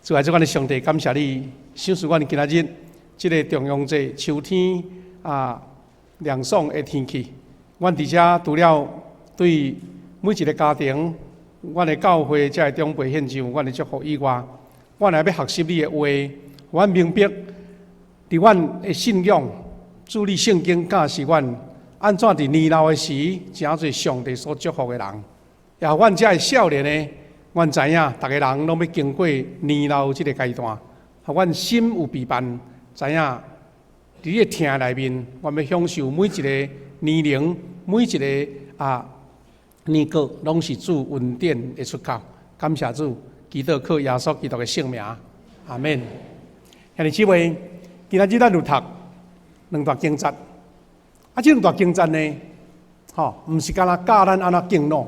主愛這款的上帝，感謝你，賞賜阮今仔日這个重陽節秋天啊涼爽的天氣。阮佇遮除了對每一个家庭、阮的教會遮的長輩獻上阮的祝福以外，阮也欲學習你的話，予阮明白，佇阮的信仰，主你聖經教示阮，按怎佇年老的時，成做上帝所祝福的人。也予阮遮的少年的，阮知影，逐个人攏欲經過年老這个階段，予阮心有備辦，知影佇你的疼內面，阮欲享受每一个年齡，每一个年過，攏是主恩典的出口。感謝主，祈禱靠耶穌基督的聖名，阿們。兄弟姊妹，今仔日咱有讀兩段經節，啊，這兩段經節呢，吼，毋是干焦教咱按怎敬老，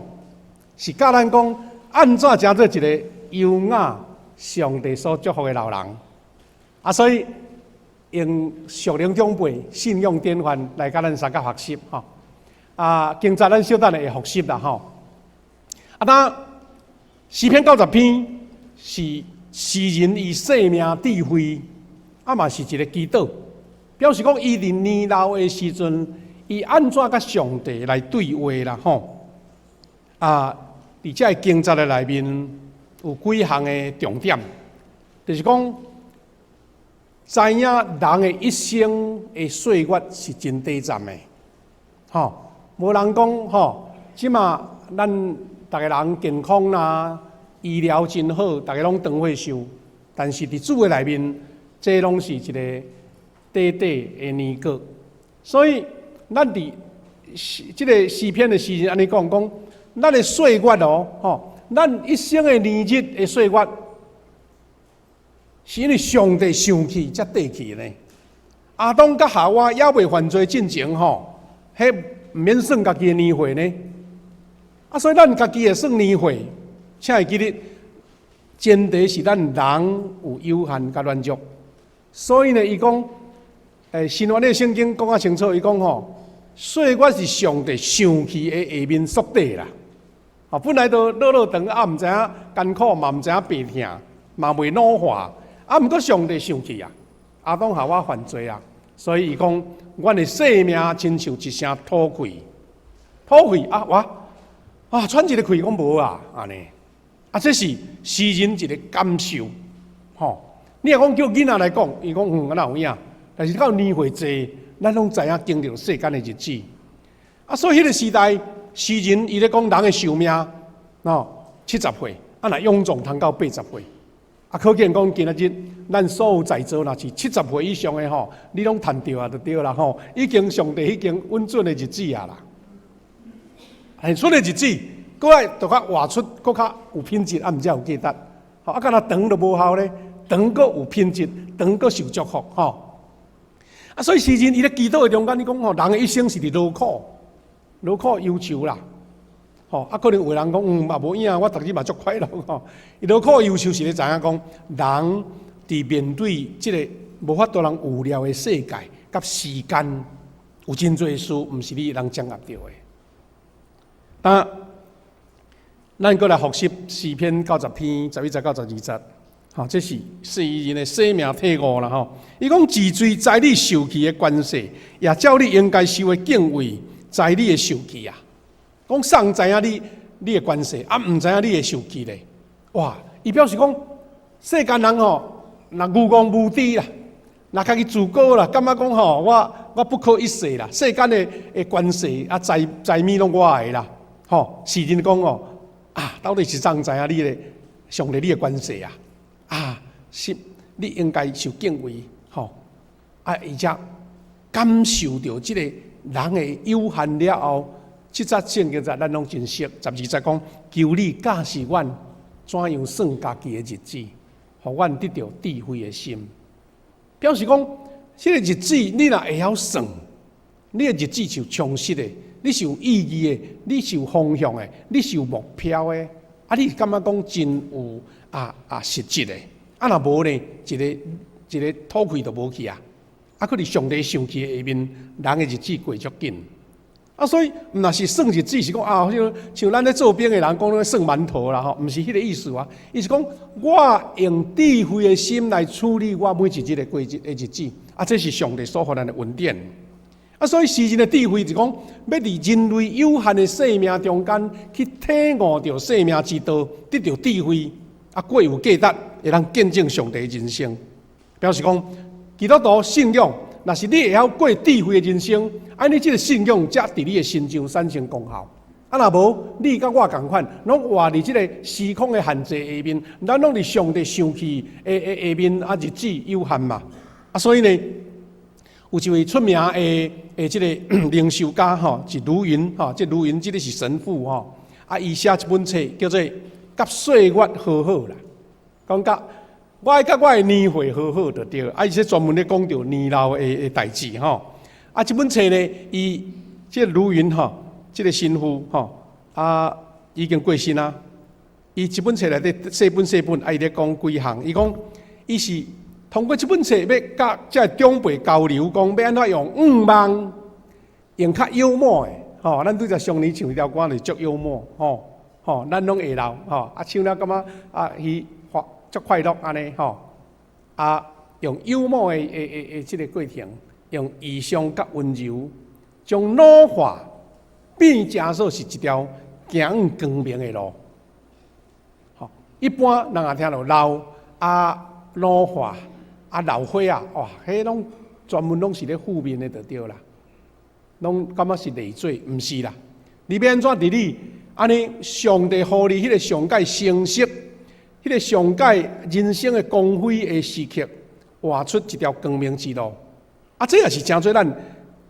是教咱講按怎成做一个優雅上帝所祝福的老人。啊，所以用屬靈長輩信仰典範來共咱相共學習吼。啊，經節咱小等下會複習啦吼。啊，當詩篇90篇是詩人伊生命智慧，啊嘛是一个祈禱，表示講伊佇年老的時陣，伊按怎佮上帝來對話啦吼。啊，佇這个經節的內面有幾項的重點，就是講知影人的一生的歲月是真短暫的，吼。無人講吼，這馬咱逐个人健康啦，醫療真好，逐个攏長歲壽。但是佇主的內面，這攏是一个短短的年過。所以，咱佇這个詩篇的詩人按呢講講，咱的歲月哦，吼，咱一生的年日的歲月，是因為上帝生氣才短去呢。亞當佮夏娃猶未犯罪進前吼，彼毋免算家己的年歲呢。啊，所以咱家己會算年歲，請會記得，前提是咱人有有限佮軟弱。所以呢，伊講，新約的聖經講較清楚，伊講吼，歲月是上帝生氣的下面縮短啦。哦，本來都老老長啊，毋知影艱苦嘛，毋知影病疼，嘛袂老化。啊，毋過上帝生氣啊，亞當夏娃犯罪啊，所以伊講，阮的生命親像一聲吐氣，吐氣啊，哇，啊，喘一个氣講無啊，按呢，啊，這是詩人一个感受，吼。你若講叫囡仔來講，伊講嗯，哪有影？但是到年歲濟，咱攏知影經歷世間的日子。啊，所以彼个時代，詩人伊咧講人的壽命，哦，70歲，啊，若勇壯通到80歲。啊，可見講今仔日咱所有在座，若是七十歲以上的吼，你攏趁著啊，就對啦吼。已經上帝已經穩準的日子啊啦，很準的日子，閣愛就較活出閣較有品質，啊，毋才有價值。吼，啊，敢若長都無效咧，長閣有品質，長閣受祝福吼。啊，所以詩人伊咧祈禱的中間，伊講吼，人的一生是佇勞苦、勞苦憂愁啦。吼，啊，可能有人講，嗯，嘛無影，我逐日嘛足快樂吼。伊勞苦憂愁是咧知影講，人佇面對這个無法度人預料的世界佮時間，有真濟事，毋是你會當掌握著的。啊，咱閣來複習詩篇90篇11節到12節，吼，這是詩人的生命體悟啦吼。伊講治罪知你受氣的權勢，也照你應該受的敬畏，知你會受氣啊。講啥知影你你的權勢，啊，毋知影你會受氣咧。哇！伊表示講，世間人吼，若愚戇無知啦，若家己自高啦，感覺講吼，我不可一世啦。世間的權勢啊，財財物攏我的啦。吼，詩人講哦，啊，到底是怎知影你的上帝你的權勢啊？啊，是你應該受敬畏，吼啊，而且感受著這個人的有限了後。這節聖經節咱攏真熟，12節講，求你教示阮怎樣算家己的日子，予阮得著智慧的心。表示講，這個日子你若會曉算，你的日子是充實的，你是有意義的，你是有方向的，你是有目標的，啊，你感覺講真有實質的。啊，若無呢，一个一个吐氣就無去啊！啊，閣佇上帝生氣的下面，人的日子過足緊。啊，所以毋若是算日子是講啊，像像咱咧做兵的人講咧算饅頭啦吼，毋是彼個意思啊。伊是講我用智慧的心來處理我每一日的過日的日子，啊，這是上帝所予咱的恩典。啊，所以詩人的智慧是講，欲佇人類有限的生命中間去體悟著生命之道，得著智慧，啊，過有價值，會當見證上帝的人生。表示講，基督徒信仰，若是你會曉過智慧的人生，按呢這个信仰才佇你的身上產生功效。啊，若無，你佮我仝款，攏活佇這个時空的限制下面，咱攏佇上帝生氣的的下面，啊，日子有限嘛。啊，所以呢，有一位出名的的這个靈修家吼，是盧雲吼，這盧雲這个是神父吼，啊，伊寫一本冊叫做《佮歲月和好》啦，講佮我愛佮我的年歲和好就對。啊，伊說專門咧講著年老的的代誌吼。啊，這本冊呢，伊這個盧雲吼，這个神父吼，啊，已經過身啊。伊這本冊內底細本細本，啊，伊咧講幾項，伊講伊是通過這本冊欲佮這个長輩交流，講欲按怎用向望，用較幽默的，吼，咱拄才上年唱一條歌就足幽默，吼，吼，咱攏會老，吼，啊，唱了感覺啊，伊足快樂按呢，吼，啊，用幽默的的的的這个過程，用異象佮溫柔，將老化變成說是一條行向光明的路。吼，一般人若聽著老啊老化啊老歲仔，哇，彼攏專門攏是咧負面的就對啦，攏感覺是累贅，毋是啦。你欲按怎佇你按呢？上帝予你彼个上蓋成熟，彼个上蓋人生的光輝的時刻，活出一條光明之路。啊，這也是成做咱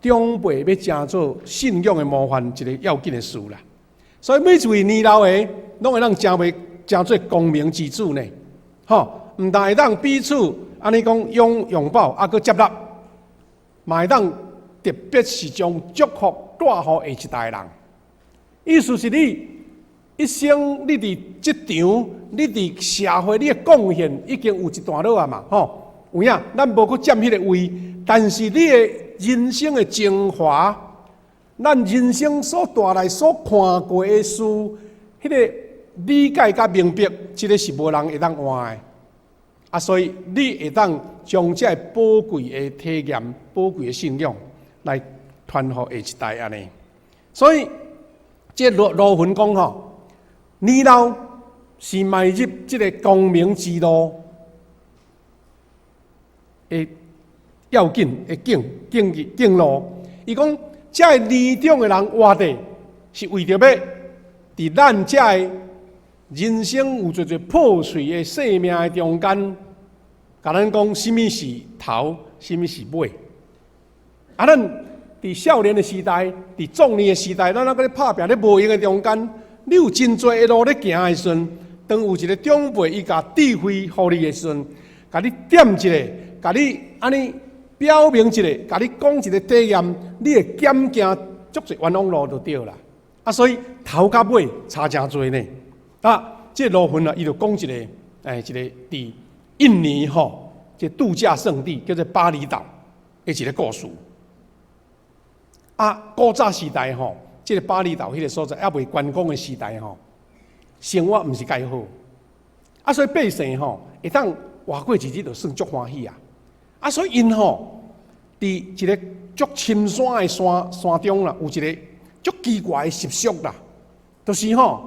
長輩欲成做信仰的模範一个要緊的事啦。所以每一位年老的，攏會當成為成做光明之子呢。吼，毋但會當彼此按呢講擁擁抱，啊，閣接納，嘛會當特別是將祝福帶予下一代人。意思是你一生你佇職場，你佇社會，你的貢獻已經有一段落啊嘛，吼，有影，咱無閣佔彼个位，但是你的人生的精華，咱人生所帶來、所看過的事，彼个理解佮明白，這个是無人會當換的。啊，所以你會當將這个寶貴的體驗、寶貴的信仰來傳予下一代按呢。所以，這盧盧雲講吼，年老是邁入這个光明之路的要緊的徑徑徑路。伊講，這个年長的人活著，是為著欲佇咱這个人生有濟濟破碎的生命的中間，共咱講啥物是頭，啥物是尾。啊，咱佇少年的時代，佇壯年的時代，咱猶閣咧拍拚咧無閒的中間，你有真濟的路咧行的時陣，當有一个長輩伊共智慧予你的時陣，共你點一下，共你按呢表明一下，共你講一个體驗，你會減行足濟冤枉路就對啦。啊，所以頭佮尾差誠濟呢。啊，這個盧雲啊，伊就講一个，欸，一个佇印尼吼，這度假勝地叫做巴厘島的一个故事。啊，古早時代吼，這个巴厘島彼个所在猶未觀光的時代吼，生活毋是蓋好。啊，所以百姓吼會當活過一日就算足歡喜啊。啊，所以𪜶吼，佇一个足深山的山山中啦，有一个足奇怪的習俗啦，就是吼，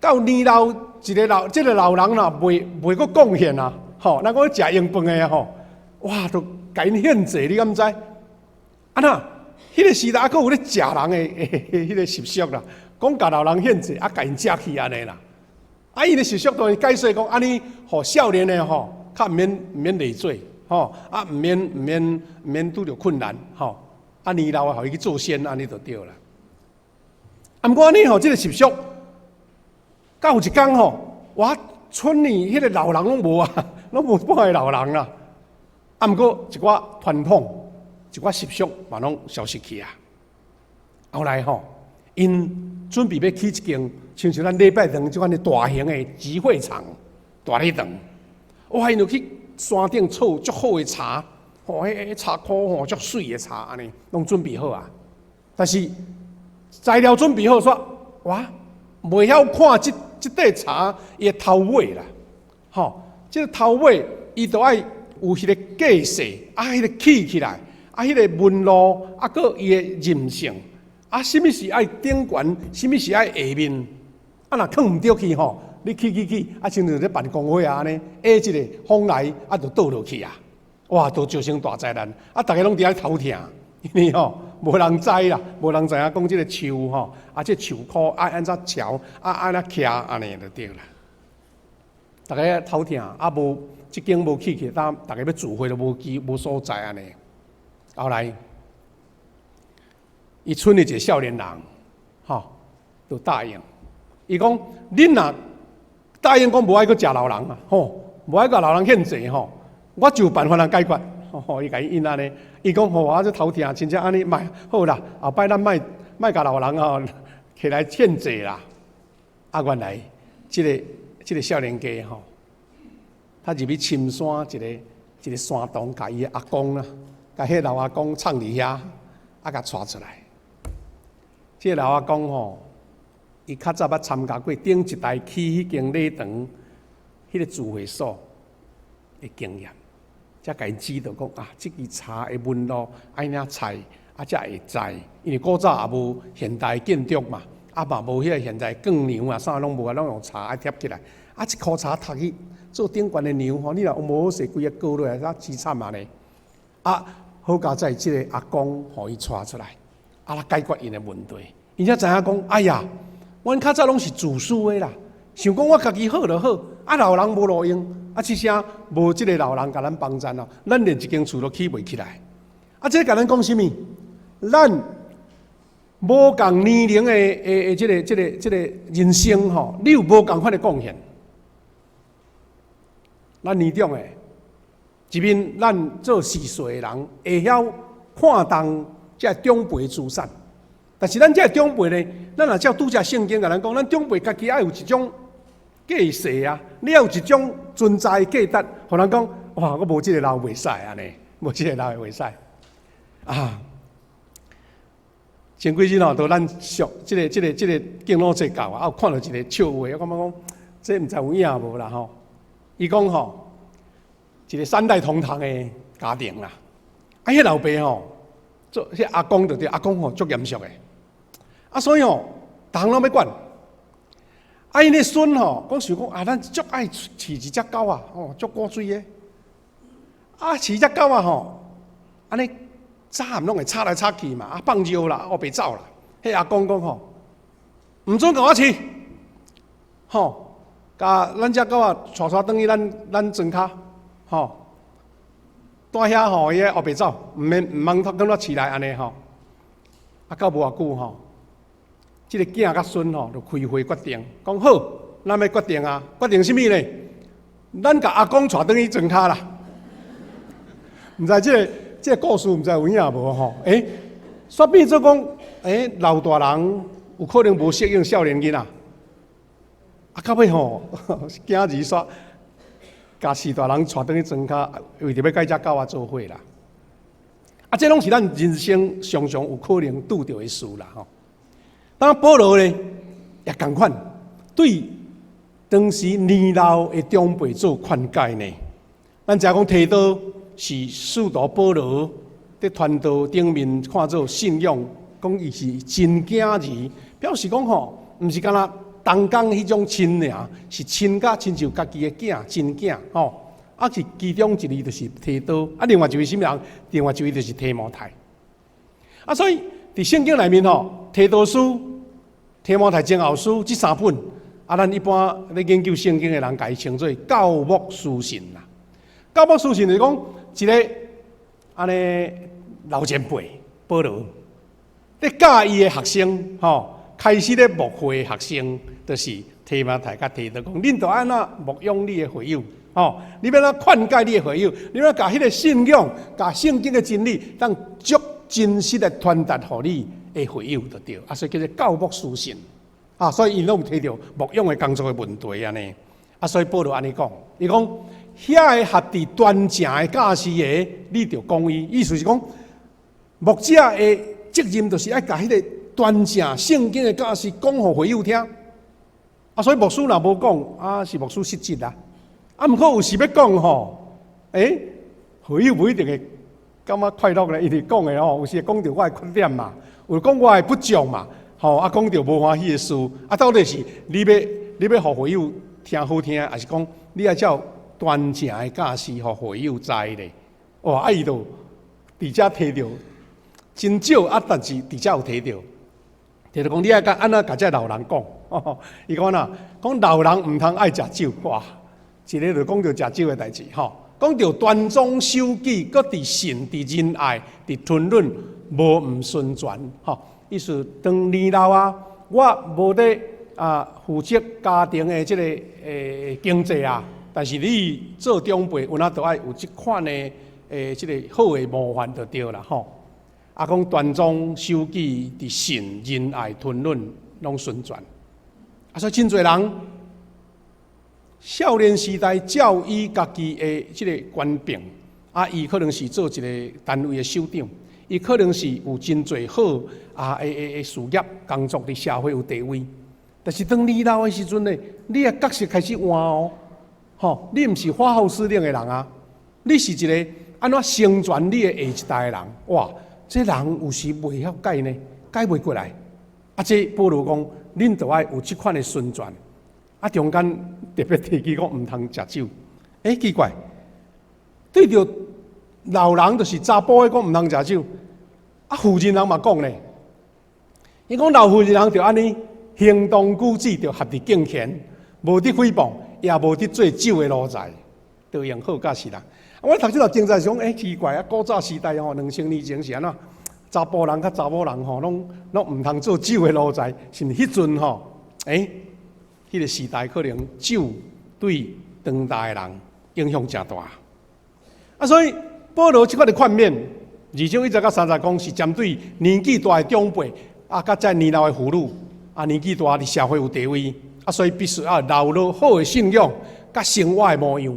到年老一个老，這个老人啦，袂袂閣貢獻啊，吼，咱講食閒飯的吼，哇，都共𪜶獻祭，你敢知？啊那，彼个時代猶閣有咧食人的彼个習俗啦，講共老人獻祭，啊，共𪜶食去按呢啦。啊，𪜶的習俗都是解釋講，按呢，予少年的吼，較毋免毋免累贅，吼，啊，毋免毋免毋免拄著困難，吼，啊，年老的予伊去做仙，按呢就對啦。啊，毋過按呢吼，這个習俗。到有一工吼，哇村裡彼个老人攏無啊，攏無半个老人啦。啊，毋過一寡傳統、一寡習俗嘛攏消失去啊。後來吼，𪜶準備欲起一間，親像咱禮拜堂這款的大型的集會場、大禮堂。哇，𪜶就去山頂採足好的柴，吼，彼彼柴箍吼足媠的柴按呢，攏準備好啊。但是材料準備好煞，哇，袂曉看這塊柴伊的頭尾啦，吼，這個頭尾伊都愛有彼個架勢，啊，彼個起起來，啊，彼個紋路，啊，閣伊的韌性，啊，啥物是愛頂懸，啥物是愛下面，啊，若囥毋著去吼，你起起起，啊，親像咧辦公會啊按呢，下一個風來，啊，就倒落去啊，哇，都造成大災難，啊，逐家攏佇遐頭疼，因為吼無人知啦，無人知影講這個樹吼，啊，這樹箍愛按怎喬，啊，按怎徛，按呢就對啦。逐家頭疼，啊，無這間無起去，當逐家欲聚會都無機無所在按呢。後來，伊賰的一個少年人，吼，就答應，伊講，恁若答應講無愛閣食老人啊，吼，無愛共老人獻祭吼，我就有辦法通解決。吼，伊共伊應按呢，伊講吼，我這頭疼，真正按呢，莫好啦，後擺咱莫莫共老人吼起來獻祭啦。啊，原來這個少年家吼，他入去深山一個一個山洞，共伊的阿公啦，共彼老阿公藏佇遐，啊，共帶出來。這個老阿公吼，伊較早捌參加過頂一代起彼間禮堂，彼個聚會所的經驗，才共𪜶指導講啊，這支柴的紋路愛按怎裁，啊，才會知。因為古早也無現代建築嘛，啊嘛無彼個現代鋼梁啊，啥攏無啊，攏用柴愛疊起來。啊，一箍柴踢去做頂懸的梁吼，你若無好勢，規个倒落來，煞凄慘按呢。啊，好佳哉，這個阿公予伊帶出來，啊來解決𪜶的問題。𪜶才知影講，哎呀，阮較早攏是自私的啦，想講我家己好就好，啊老人無路用，啊這聲無這个老人共咱幫贊哦，咱連一間厝都起袂起來。啊，這共咱講啥物？咱無仝年齡的這個人生吼，你有無仝款的貢獻？咱年長的，一面咱做序細的人會曉看重這長輩資產，但是咱這長輩呢，咱若照拄才聖經共咱講，咱長輩家己愛有一種架勢啊，你愛有一種存在價值，予人講哇，我無這个老袂使按呢，無這个老會袂使啊。前幾日吼，佇咱上這個敬老節到啊，有看到一个笑話，我感覺講這毋知有影無啦吼。伊講吼，一個三代同堂的家庭啦，啊，彼老爸吼，做彼阿公就對，阿公吼足嚴肅的，啊，所以吼，逐項攏欲管。啊，𪜶的孫吼，講想講啊，咱足愛飼一隻狗仔，吼，足古錐的。啊，飼隻狗仔吼，按呢早暗攏會吵來吵去嘛，啊，放尿啦，烏白走啦。彼阿公講吼，毋准共我飼，吼。共咱隻狗仔帶帶轉去咱莊跤，吼，蹛遐吼，伊烏白走，毋免毋通閣我飼來按呢吼。啊，到無偌久吼，這个囝佮孫吼就開會決定，講好，咱欲決定啊，決定啥物呢？咱共阿公帶轉去莊跤啦。毋知這個故事毋知有影無吼？欸，煞變做講，欸，老大人有可能無適應少年囡仔。啊，到尾吼，囝兒煞共序大人帶轉去莊跤，為著欲共彼隻狗仔做伙啦。啊，這攏是咱人生常常有可能拄著的事啦吼。當保羅呢，也仝款對當時年老的長輩做勸誡呢。咱知影講提多是使徒保羅佇傳道頂面看做信仰，講伊是親囝兒，表示講吼，毋是干焦同工彼種親爾，是親甲親像家己的囝，親囝吼。啊，是其中一位就是提多，啊，另外一位啥物人？另外一位就是提摩太。啊，所以佇聖經內面吼，提多書、提摩太前後書這三本，啊，咱一般咧研究聖經的人，共伊稱做教牧書信啦。教牧書信就是講一个按呢老前輩保羅，咧教伊的學生吼，開始咧牧會學生，就是提摩太佮提多講，恁著按怎牧養你的會友，吼，你欲按怎勸誡你的會友，你欲按怎共彼个信仰、共聖經的真理，當足真實的傳達予你的會友就對，啊，所以叫做教牧書信，啊，所以𪜶攏有提著牧養的工作的問題按呢，啊，所以保羅按呢講，伊講遐个合佇端正的教示的，你著講伊，意思是講牧者的責任就是愛共彼个端正聖經的教示講予會友聽。啊，所以牧師若無講，啊是牧師失職啊。啊，毋過有時欲講吼，會友無一定會感覺快樂咧，因為講的吼，有時會講著我的缺點嘛，有講我的不足嘛，吼，啊講著無歡喜的事，啊，到底是你欲予會友聽好聽，抑是講你愛照端正的教示予會友知咧？哇！啊，伊就佇遮提著真少啊，但是佇遮有提著，提著講你愛共按怎共這老人講？伊講哪？講老人毋通愛食酒，哇！一个就講著食酒的代誌，吼，講著端莊守己，閣佇信、佇仁愛、佇吞忍，無毋順全，吼。意思當年老啊，我無咧啊負責家庭的這个經濟啊，但是你做長輩，有哪都愛有這款的這个好的模範就對啦，吼。啊，講端莊守己，佇信、仁愛、吞忍，攏順全。啊，所以真濟人少年時代照伊家己的這个權柄，啊，伊可能是做一个單位的首長，伊可能是有真濟好啊的事業工作佇社會有地位。但是當年老的時陣呢，你的角色開始換哦，吼，你毋是發號施令的人啊，你是一个按怎成全你的下一代的人，哇！這人有時袂曉改呢，改袂過來。啊，這保羅講，恁著愛有這款的順轉。啊，中間特別提起講毋通食酒。奇怪，對著老人就是查埔的講毋通食酒，啊，婦人人嘛講咧，伊講老婦人人著按呢行動舉止著合佇敬虔，無得誹謗，也無得做酒的奴才，著用好教示人。我讀這段經節時講，奇怪啊！古早時代吼，2000年前是按怎？查埔人佮查某人吼，攏攏毋通做酒的奴才，是毋是彼陣吼？彼个時代可能酒對當代的人影響誠大。啊，所以保羅這款的勸勉，二章一節到三節講是針對年紀大的長輩，啊，佮這年老的婦女，啊，年紀大佇社會有地位，啊，所以必須愛留落好的信仰，佮生活的模樣。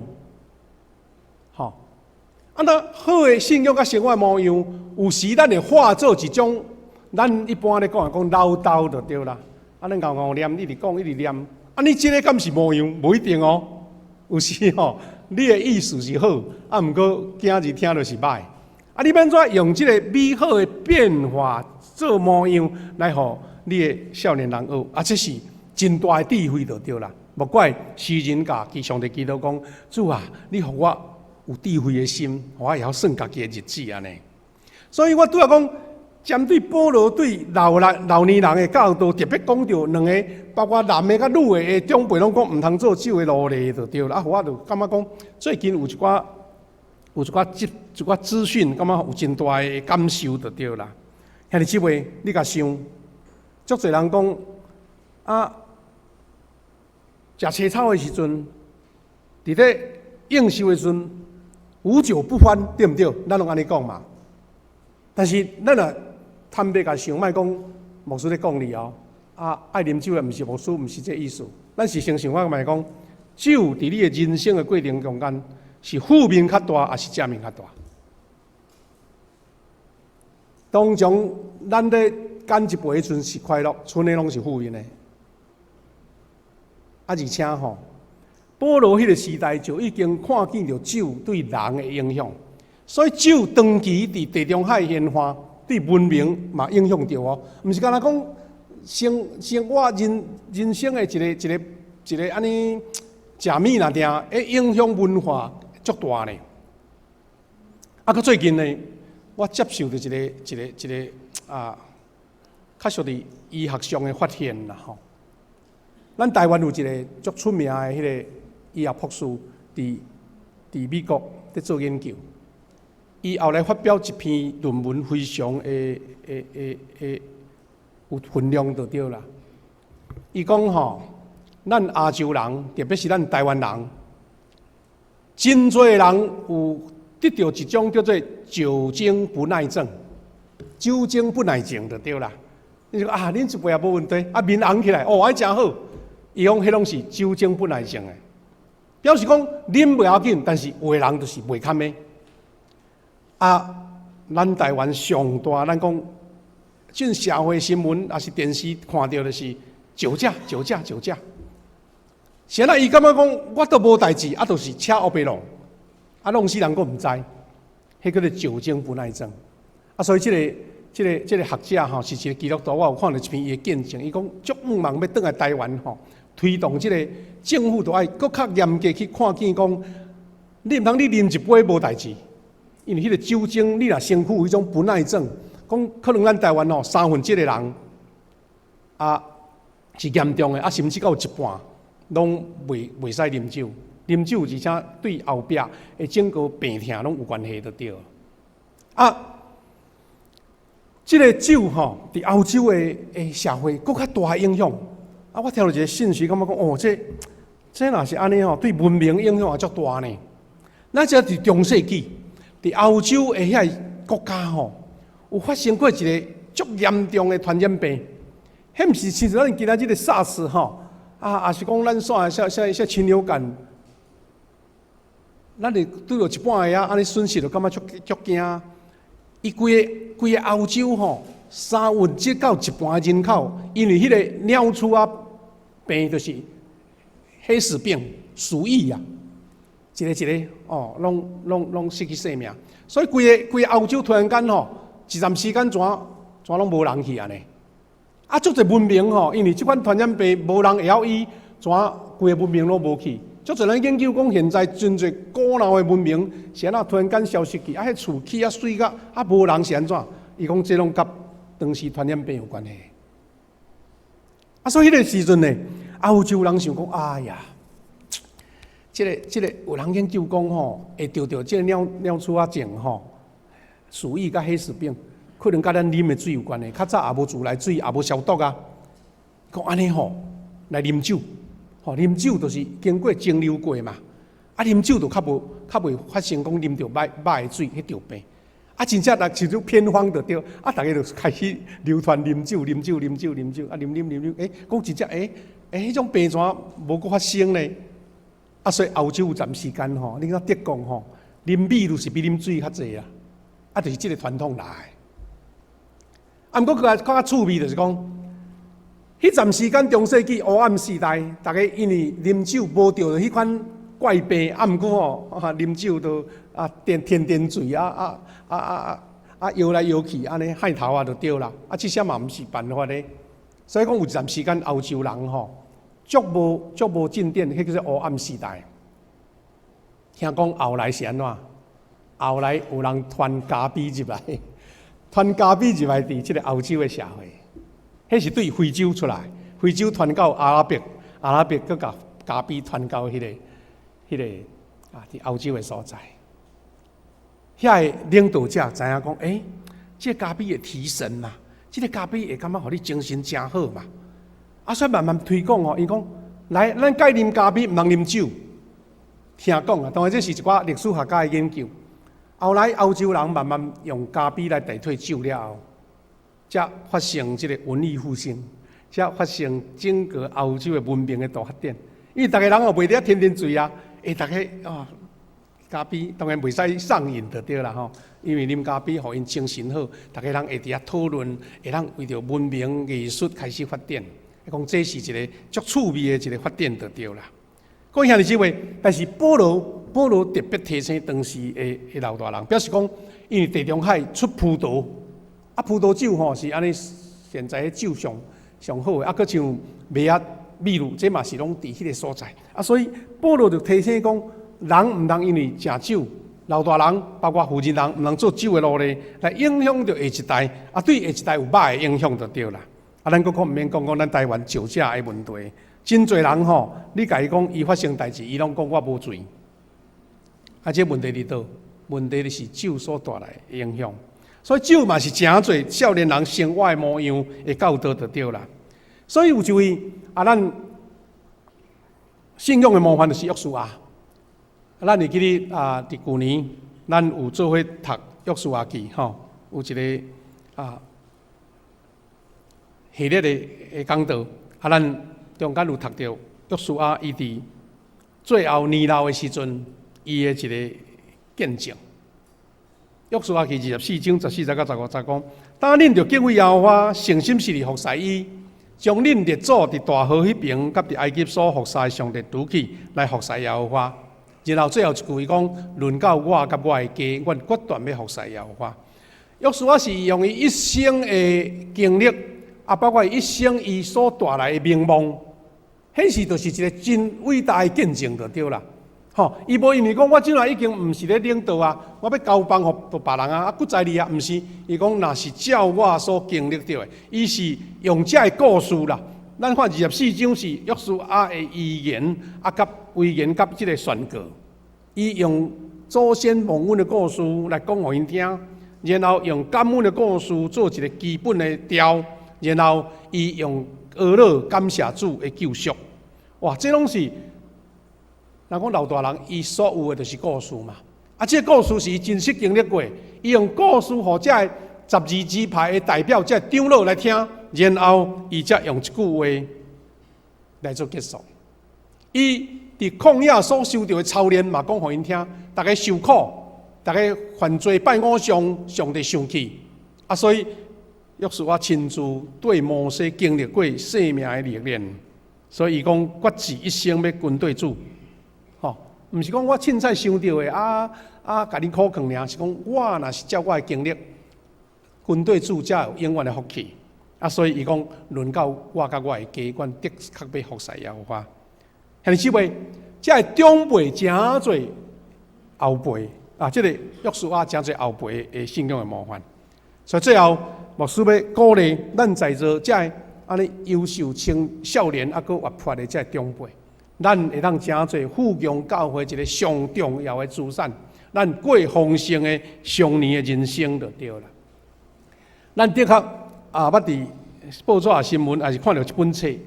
吼，啊，那好的信仰佮生活模樣，有時咱會化做一種，咱一般咧講講嘮叨就對啦。啊，咱𠢕𠢕念，一直講，一直念。啊，你這个敢是模樣？無一定哦。有時吼，你的意思是好，啊，毋過囝兒聽著是歹。啊，你欲按怎用這个美好的變化做模樣來予你的少年人學？啊，這是真大的智慧就對啦。莫怪詩人共上帝祈禱講：主啊，你予我有智慧的心，予我會曉算家己的日子按呢。所以我拄仔講，針對保羅對老人、老年人的教導，特別講著兩个，包括男的佮女的的長輩，攏講毋通做酒的奴隸就對啦。啊，我就感覺講，最近有一寡資訊，感覺有真大的感受就對啦。兄弟姊妹，你共想，足濟人講啊，食青草的時陣，佇咧應酬的時陣，無酒不歡，對毋對？咱攏按呢講嘛。但是咱若坦白共想，莫講牧師咧講你哦，啊，愛啉酒的毋是牧師，毋是這意思。咱是先想看覓講，酒佇你的人生的過程中間，是負面較大，抑是正面較大？當中咱咧乾一杯的時陣是快樂，賰的攏是負面的。啊，而且吼，保羅彼个時代就已經看見著酒對人的影響，所以酒長期佇地中海演化，對文明嘛影響著哦。毋是干焦講生活人生的一个按呢食物爾定，會影響文化足大呢。啊，閣最近呢，我接受著一个啊，較屬佇醫學上的發現啦吼。咱台灣有一个足出名的彼个醫學博士，佇美國佇做研究。伊後來發表一篇論文，非常的有分量就對啦。伊講吼，咱亞洲人，特別是咱台灣人，真濟人有得著一種叫做酒精不耐症，酒精不耐症就對啦。你說啊，啉一杯也無問題，啊面紅起來，哦，按誠好。伊講彼攏是酒精不耐症的，表示講啉袂要緊，但是有的人就是袂堪的。啊，咱台灣上大，咱講進社會新聞，抑是電視看著就是酒駕、酒駕、酒駕。啥人伊感覺講我都無代誌，啊，就是車烏白弄，啊，弄死人閣毋知，彼叫做酒精不耐症。啊，所以這個學者吼是一個基督徒，我有看著一篇伊的見證，伊講足向望欲轉來台灣吼，推動這個政府都愛閣較嚴格去看見講，你毋通你啉一杯無代誌，因為彼個酒精你若身軀有彼種不耐症，講可能咱台灣吼三分之一的人啊是嚴重的，啊甚至到有一半攏袂使啉酒，啉酒而且對後壁的整個病痛攏有關係就對。啊，這個酒吼，佇歐洲的社會閣較大影響。啊，我聽著一個信息，感覺講哦，這若是按呢吼，對文明影響也足大呢。咱這佇中世紀，佇歐洲的遐個國家吼，有發生過一個足嚴重的傳染病。彼毋是親像咱今仔日的 SARS 吼，啊，抑是講咱煞啥啥啥禽流感，咱會拄著一半个仔按呢損失，就感覺足足驚。伊規个規个歐洲吼，三分之一到一半的人口，因為彼個鳥鼠仔病，就是黑死病、鼠疫啊，一個一個哦，攏攏攏失去性命。所以規个規个歐洲突然間吼，一陣時間怎怎攏無人去按呢？啊，足濟文明吼，因為這款傳染病無人會曉醫，怎規個文明攏無去？足濟人研究講，現在真濟古老的文明是按怎突然間消失去？啊，彼厝起啊媠甲啊無人是按怎？伊講這攏佮當時傳染病有關係。啊，所以彼個時陣呢，歐洲人想講，哎呀，這個有人研究講吼，會著著這個鳥鼠仔症吼，鼠疫佮黑死病，可能佮咱啉的水有關係。較早也無自來水，也無消毒啊。講按呢吼，來啉酒。吼，啉酒就是經過蒸餾過嘛，啊，啉酒就較袂發生講啉著歹歹的水去著病。啊，真正若是種偏方就對，啊，逐家就開始流傳啉酒、啉酒、啉酒、啉酒，啊，啉啉啉啉，欸，講真正，欸，欸，彼種病怎無閣發生呢？啊，所以歐洲有陣時間吼，你看德國吼，啉米露是比啉水較濟啊，啊，就是這個傳統來。啊，毋過閣較趣味就是講，彼陣時間中世紀黑暗時代，逐家因為啉酒無著彼款怪病，啊，毋過吼，啊，啉酒都啊，顛天顛醉啊啊啊啊啊搖來搖去，按呢害頭啊就對啦。啊，這些嘛毋是辦法的。所以講有一陣時間歐洲人吼，足無足無進展，彼叫做黑暗時代。聽講後來是按怎？後來有人傳咖啡入來，傳咖啡入來佇這個歐洲的社會。彼是對非洲出來，非洲傳到阿拉伯，阿拉伯閣共咖啡傳到彼個啊，佇歐洲的所在。遐个領導者知影講，欸，這個咖啡會提神嘛，這個咖啡會感覺予你精神誠好嘛。啊，所以慢慢推廣吼，伊講來，咱改啉咖啡，毋通啉酒。聽講啊，當然這是一寡歷史學家的研究。後來歐洲人慢慢用咖啡來代替酒了後，才發生這個文藝復興，才發生整個歐洲的文明的大發展。因為逐家人哦袂得天天醉啊，欸，逐家哦咖啡當然袂使上癮就對啦吼。因為啉咖啡予𪜶精神好，逐家人會佇遐討論，會當為著文明藝術開始發展。講這是一個足趣味的一個發展就對啦。各位兄弟姊妹，但是保羅特別提醒當時的老大人，表示講，因為地中海出葡萄，啊葡萄酒吼是按呢，現在彼酒上上好的，啊，閣像麥仔米露，這嘛是攏佇彼個所在。啊，所以保羅就提醒講，人毋通因為食酒，老大人包括負責人，毋通做酒的奴隸，來影響著下一代，啊，對下一代有歹的影響就對啦。啊，咱閣較毋免講講咱台灣酒駕的問題，真濟人吼，你共伊講伊發生代誌，伊攏講我無醉。啊，這問題佇佗？問題就是酒所帶來的影響。所以酒嘛是誠濟少年人生活的模樣會教導就對啦。所以有一位啊，咱信仰的模範就是約書亞。咱會記得啊，佇舊年咱有做伙讀約書亞記吼，有一個啊系列的講道，啊，咱中間有讀著約書亞伊佇最後年老的時陣，伊的一個見證。約書亞記24章14節到15節講，當恁著敬畏耶和華，誠心實意服侍伊，將恁列祖佇大河彼爿佮佇埃及所服侍的上帝除去，來服侍耶和華。然後最後一句伊講：論到我佮我的家，阮決斷欲服侍耶和華。約書亞是用伊一生的經歷，啊，包括伊一生伊所帶來的名望，彼時就是一个真偉大的見證就對啦。吼，伊無因為講我這擺已經毋是咧領導啊，我欲交棒予別人啊，啊，閣再來啊，毋是，伊講若是照我所經歷著的，伊是用這个故事啦。咱看24章是約書亞的遺言，啊，佮遺言佮這个宣告，伊用祖先蒙恩的故事來講予𪜶聽，然後用感恩的故事做一个基本的調，然後伊用哀樂感謝主的救贖。哇，這攏是。人講老大人，伊所有的就是故事嘛。啊，這个故事是伊真實經歷過，伊用故事予這个12支派的代表，這个長老來聽，然後伊才用一句話來做結束。伊佇曠野所受著的操練嘛，講予𪜶聽，逐家受苦，逐家犯罪拜偶像，上帝生氣。啊，所以約書亞親自對摩西經歷過生命的歷練，所以伊講決志一生欲跟綴主。吼，毋是講我凊彩想著的啊啊，共恁苦勸爾，是講我若是照我的經歷，跟綴主才有永遠的福氣。啊，所以伊講論到我佮我的家，阮的確欲服侍耶和華。兄弟姊妹，這个長輩誠濟後輩啊，這个約書亞誠濟後輩的信仰的模範。所以最後，牧師欲鼓勵咱在座這个按呢優秀青少年啊，閣活潑的這个長輩。咱會當成做富強教會一个上重要的資產，咱過豐盛的壮年的人生就對啦。咱的確啊，捌佇報紙新聞，抑是看著一本冊，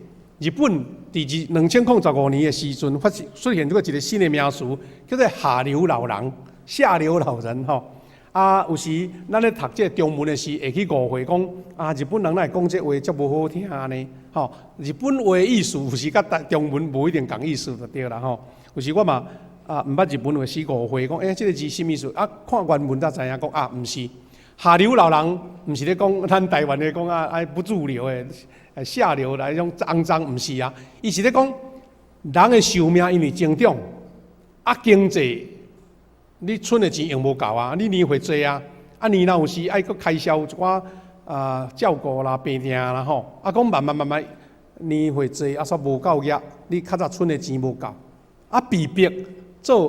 日本佇2015年的時陣，發生出現這個一个新的名詞，叫做下流老人。下流老人吼，啊，有時咱咧讀這个中文的時，會去誤會講啊，日本人哪會講這話遮無好聽呢？吼，日本話意思有時佮台中文無一定仝意思就對啦吼。有時我嘛啊，毋捌日本話時誤會講，欸，這个字啥物意思？啊，看原文才知影講啊，毋是下流老人，毋是咧講咱台灣的講啊，愛不入流的，下流來種骯髒，毋是啊，伊是咧講人的壽命因為增長，啊經濟你存的錢用無夠啊，你年歲濟啊，啊年老有時愛閣開銷一寡啊照顧啦、病痛啦吼，啊講慢慢慢慢年歲濟啊，煞無夠額，你較早存的錢無夠，啊被迫做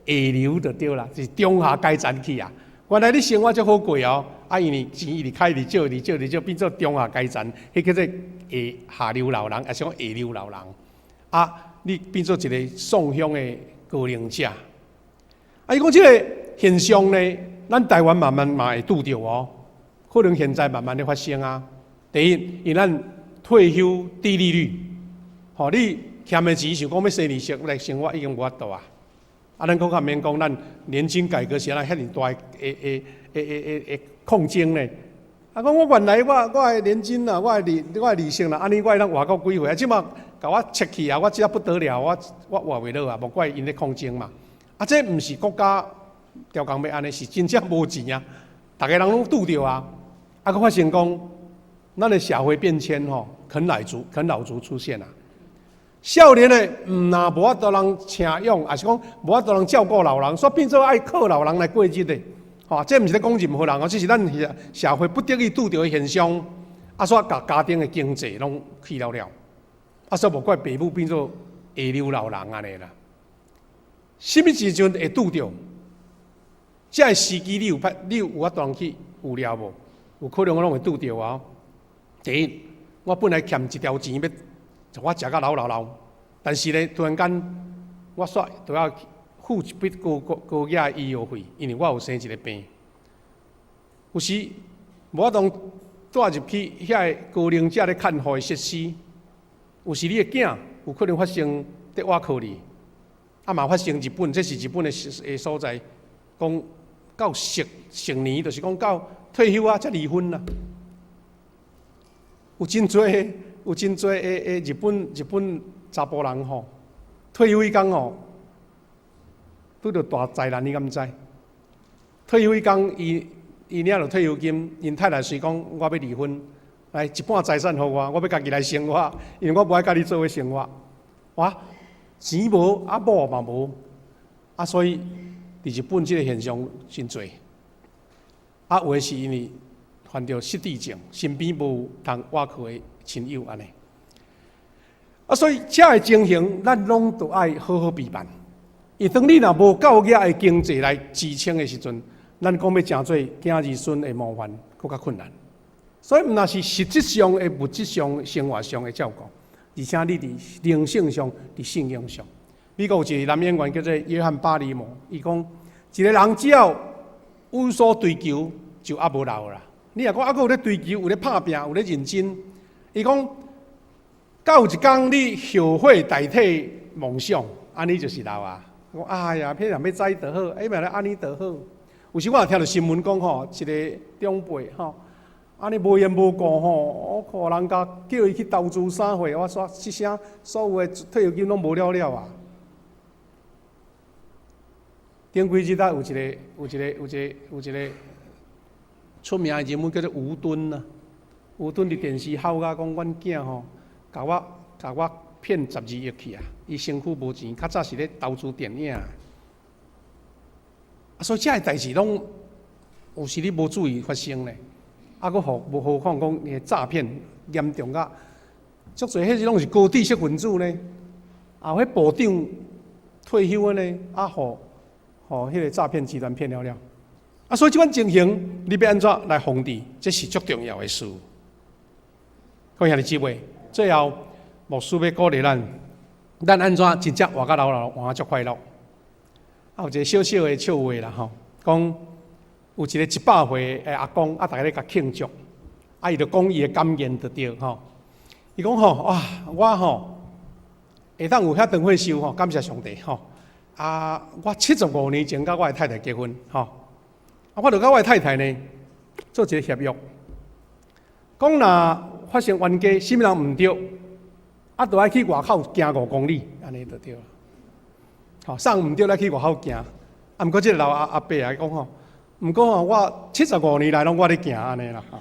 下流就對啦，是中下階層去啊。原來你生活足好過哦，啊因為錢一直開，一直借，一直借，一直借，變做中下階層，彼叫做下流老人，抑是講下流老人。啊，你變做一个喪鄉的高齡者。啊，伊講這个現象呢，咱台灣慢慢嘛會拄著哦，可能現在慢慢咧發生啊。第一，因為咱退休低利率，吼，你欠的錢想講欲生利息來生活已經無法度啊。啊，咱閣較免講，咱年金改革是按怎遐爾大的的的的的抗爭呢？啊，講我原來我的年金啊，我的利息啦，按呢我會當活到幾歲啊？這馬共我切去啊，我這不得了，我活袂落啊，無怪𪜶咧抗爭嘛。啊，這毋是國家調工欲按呢，是真正無錢啊！逐个人攏拄著啊。啊，閣發現講，咱的社會變遷吼，啃老族出現啊。少年的毋若無法度人請養，抑是講無法度人照顧老人，所以變做愛靠老人來過日子。吼，這毋是咧講任何人哦，這是咱社會不得已拄著的現象。啊，所以共家庭的經濟攏去了了。啊，所以無怪爸母變做下流老人按呢啦。啥物時陣會拄著？這个時機你有捌？你有法度去預料無？有可能我攏會拄著啊。第一，我本來欠一條錢欲予我食甲老老老，但是呢，突然間我煞都要付一筆高高高額的醫藥費，因為我有生一個病。有時無法度帶入去遐个高齡者咧看護的設施，有時你的囝有可能發生跌倚靠你，啊嘛發生日本，這是日本的所在，講到成年，就是講到退休啊，才離婚啦。有真濟的日本查埔人吼，退休彼工吼，拄著大災難，你敢知？退休彼工，伊伊領著退休金，𪜶太太隨講我欲離婚，來一半財產予我，我欲家己來生活，因為我無愛佮你做伙生活。哇，錢無，啊某嘛無，啊所以佇日本這个現象真濟。啊，有的是因為患著失智症，身邊無通倚靠的親友按呢。啊，所以這个情形，咱攏都愛好好備辦。因為當你若無夠額的經濟來支撐的時陣，咱講欲成做囝兒孫的模範，閣較困難。所以毋但是實質上的物質上、生活上的照顧，而且你佇靈性上、佇信仰上。美國有一個男演員叫做約翰巴里摩，伊講一個人只要有所追求，就猶無老啦。你若講猶閣有咧追求，有咧拍拚，有咧認真，伊講到有一工你後悔代替夢想，按呢就是老啊。講哎呀，彼若欲知就好，哎，欲按呢就好。有時我也聽著新聞講吼，一個長輩吼，按呢無緣無故吼，我看人家叫伊去投資啥貨，我煞一聲所有的退休金攏無了了啊。頂幾日啊，有一個、有一個、有一個、有一個出名的人物叫做吳敦啊。吳敦佇電視吼甲講，阮囝吼，共我共我騙12億去啊！伊身軀無錢，較早是咧投資電影。啊，所以這个代誌攏有時你無注意發生咧，啊，閣何無何況講伊詐騙嚴重甲，足濟彼是攏是高知識分子呢，啊，彼部長退休的呢，啊，予予彼个詐騙集團騙了了。啊，所以這款情形，你欲按怎來防治？這是足重要的事。各位兄弟姊妹，最後牧師欲鼓勵咱，咱按怎真正活甲老老，活甲足快樂。啊，有一个小小的笑話啦吼，講有一個100歲的阿公，啊，逐家咧共慶祝，啊，伊就講伊的感言就對吼。伊講吼，哇，我吼會當有遐長歲壽吼，感謝上帝吼。啊，我75年前佮我的太太結婚吼，啊，我就佮我的太太呢做一個協約，講若發生冤家，啥物人毋對，啊，就愛去外口行5公里，按呢就對啦。吼，啥毋對來去外口行，啊，毋過這个老阿阿伯啊講吼，毋過吼，我七十五年來攏我咧行按呢啦，吼，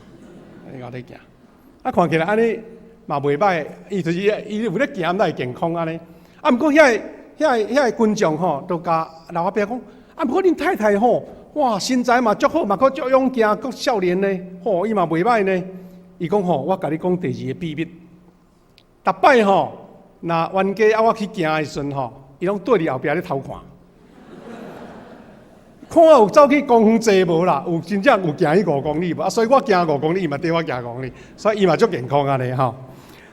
我咧行，啊，看起來按呢嘛袂䆀，伊就是伊有咧行，才會健康按呢。啊，毋過遐個遐個遐个群眾吼，都共老阿伯講，啊，毋過恁太太吼，哇，身材嘛足好，嘛閣足勇健，閣少年呢，吼，伊嘛袂䆀呢。伊講吼，我共你講第二个秘密，逐擺吼，若冤家啊我去行的時陣吼，伊攏綴佇後壁咧偷看，看我有走去公園坐無啦？有真正有行去五公里無？啊，所以我行五公里，伊嘛綴我行五公里，所以伊嘛足健康按呢吼。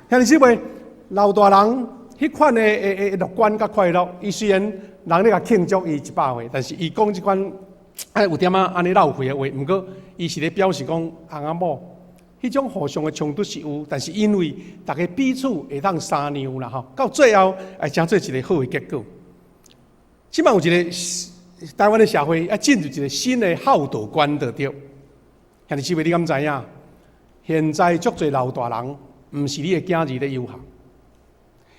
兄弟姊妹，老大人彼款的的的樂觀佮快樂，伊雖然人咧共慶祝伊100歲，但是伊講這款哎有點仔按呢落氣的話，毋過伊是咧表示講翁仔某彼種互相的衝突是有，但是因為逐家彼此會當相讓啦吼，到最後會成做一個好的結果。這擺有一個台灣的社會啊，進入一個新的孝道觀就對。兄弟姊妹，你敢知影？現在足濟老大人，毋是你的囝兒咧有孝，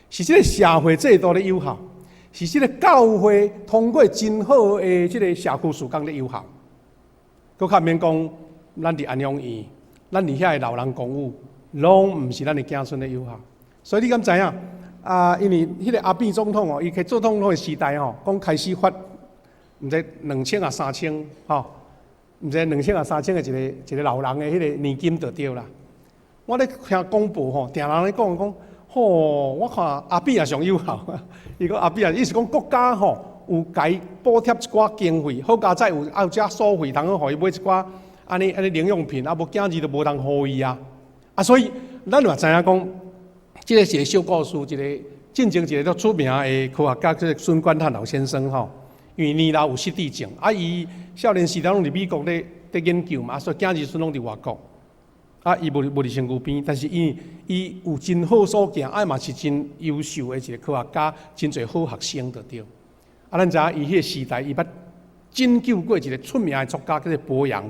是這个社會制度咧有孝，是這个教會通過真好的這个社區事工咧有孝。閣較免講，咱佇安養院，咱佇遐的老人公寓，攏毋是咱的子孫咧有孝。所以你敢知影？啊，因為彼个阿扁總統哦，伊去做總統的時代吼，講開始發，毋知兩千抑三千吼，毋知兩千抑三千的一个一个老人的彼个年金就對啦。我咧聽廣播吼，定人咧講講，吼，我看阿扁也上有孝。伊講阿扁啊，伊是講國家吼有共伊補貼一寡經費，好佳哉有啊有遮所費通好予伊買一寡按呢按呢零用品，啊無囝兒就無通予伊啊。啊，所以咱嘛知影講，這个是個小故事，一个進前一個足出名的科學家，叫做孫觀漢老先生吼。因為年老有失智症，啊，伊少年時代攏佇美國咧咧研究嘛，所以囝兒孫攏佇外國。啊，伊無無佇身軀邊，但是伊伊有真好所見，啊嘛是真優秀的一個科學家，真濟好學生就對。啊，咱知影伊彼個時代，伊捌拯救過一個出名的作家，叫做柏楊。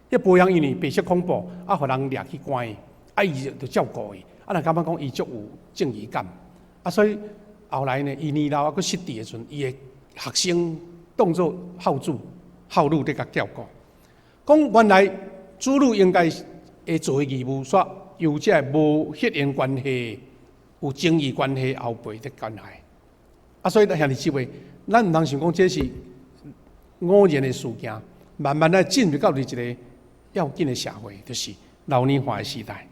彼柏楊因為白色恐怖，啊，予人掠去關，啊，伊就照顧伊。啊，若感覺講伊足有正義感，啊，所以後來呢，伊年老啊，閣失智的時陣，伊的學生當做孝子、孝女咧共照顧。講原來子女應該會做的義務，煞由這个無血緣關係、有情義關係後輩的關係。啊，所以兄弟姊妹，咱毋通想講這是偶然的事件，慢慢來進入到佇一個要緊的社會，就是老年化的時代。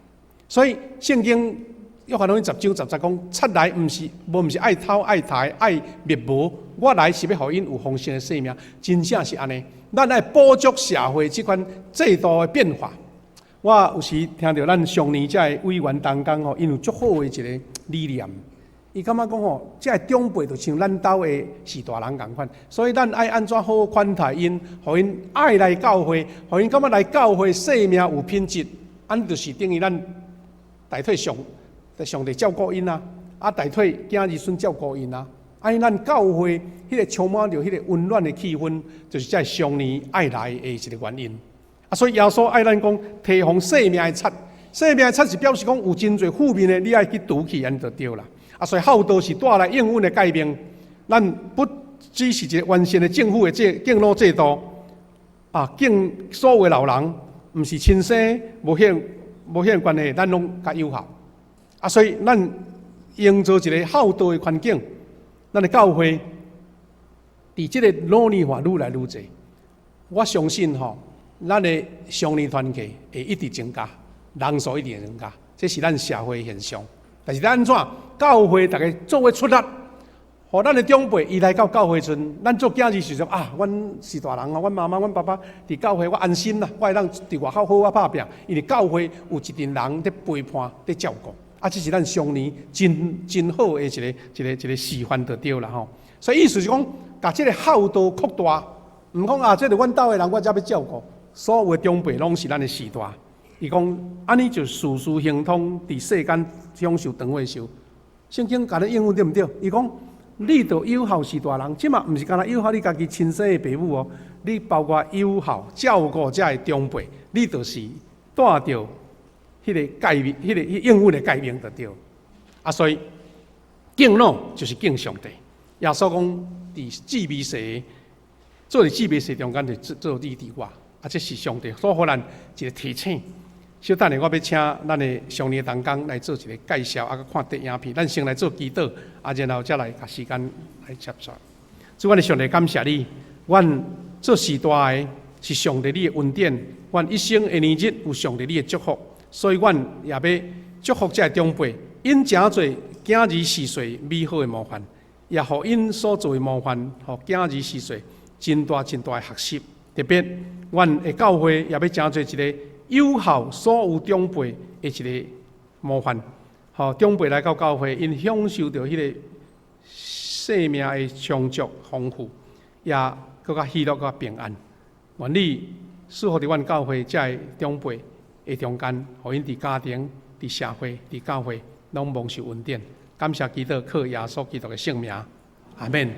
所以聖經約翰福音10章10節講，賊來毋是無毋是愛偷愛刣愛滅無，我來是欲予𪜶有豐盛的生命，真正是按呢。咱愛捕捉社會這款制度的變化。我有時聽著咱上年這个委員同工吼，𪜶有足好的一個理念。伊感覺講吼，這个長輩就像咱兜的序大人仝款，所以咱愛按怎好款待𪜶，予𪜶愛來教會，予𪜶感覺來教會生命有品質，按呢就是等於咱代替上帝照顧𪜶啊，啊代替囝兒孫照顧𪜶啊，按呢咱教會彼個充滿著彼個溫暖的氣氛，就是這個少年愛來的一個原因。啊，所以耶穌愛咱講提防生命的賊，生命的賊是表示講有真濟負面的，你愛去除去，按呢就對啦。啊，所以孝道是帶來應允的誡命，咱不只是一個完善的政府的這敬老制度，啊，敬所有老人，毋是親生無血緣關係，咱攏較友好。啊，所以咱營造一個孝道的環境，咱的教會佇這个老年化愈來愈濟，我相信吼，咱的少年團契會一直增加，人數一直會增加，這是咱社會現象。但是咱按怎教會逐家做伙出力，予咱的長輩伊來到教會陣，咱做囝兒時陣啊，阮序大人啊，阮媽媽、阮爸爸佇教會，我安心啦，我會當佇外口好好拍拼，因為教會有一群人佇陪伴、佇照顧，啊，這是咱少年真真好的一個示範就對啦吼。所以意思是講，共這个孝道擴大，毋講啊，這个阮兜的人我才欲照顧，所有的長輩攏是咱的序大。伊講按呢就事事亨通，佇世間享受長歲壽。聖經共咱應允對毋對？伊講你著友好序大人，這馬毋是干焦友好你家己親生的爸母哦，你包括友好照顧這个長輩，你就是帶著彼个誡命、彼个應允的誡命就對。啊，所以敬老就是敬上帝。耶穌講佇至微細，做佇至微細中間就做做你佇我，啊，這是上帝所予咱一個提醒。小等下，我欲請咱的少年同工來做一個介紹，啊，閣看電影片。咱先來做祈禱，啊，然後才來共時間來結束。主，阮的上帝感謝你，阮做序大的是上帝你的恩典，阮一生的年日有上帝你的祝福，所以阮也欲祝福這个長輩，𪜶成做囝兒序細美好的模範，也予𪜶所做的模範，予囝兒序細真大真大的學習。特別，阮的教會也欲成做一個友好所有長輩的一個模範，予長輩來到教會，𪜶享受著彼個生命的充足豐富，也閣較喜樂、閣較平安。願你賜福佇阮教會這个長輩的中間，予𪜶佇家庭、佇社會、佇教會，攏蒙受恩典。感謝基督，靠耶穌基督的聖名，阿們。